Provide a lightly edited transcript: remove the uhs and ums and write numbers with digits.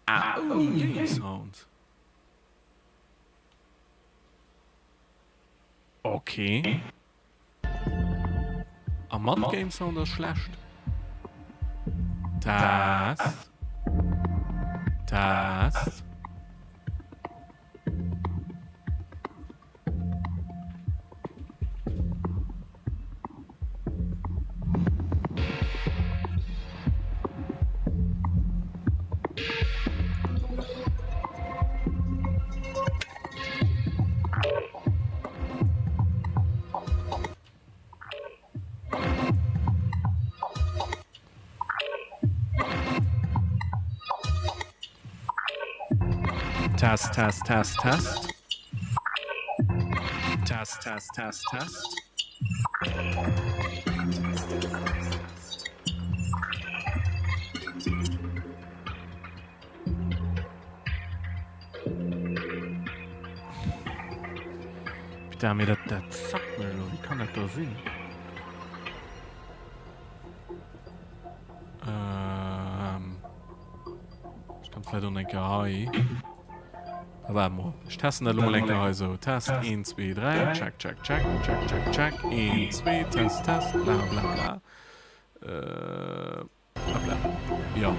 Ah, ouni Game Sound. Ok. A mat Game Sound ass schlecht. Test. Test. Test, Test, Test, Test. Test, Test, Test, Test. Putain, mee dat, dat zackt mech elo. Wéi kann dat da sinn? Ähm, ech kann vläicht och eng Kéier hei. Ah, waart mol. Ech testen dat elo mol eng Kéier hei esou. Test, 1, 2, 3. Check, check, check. Check, check, check. 1, 2, Test, Test. Bla, bla, bla. Äh, hoppla. Jo.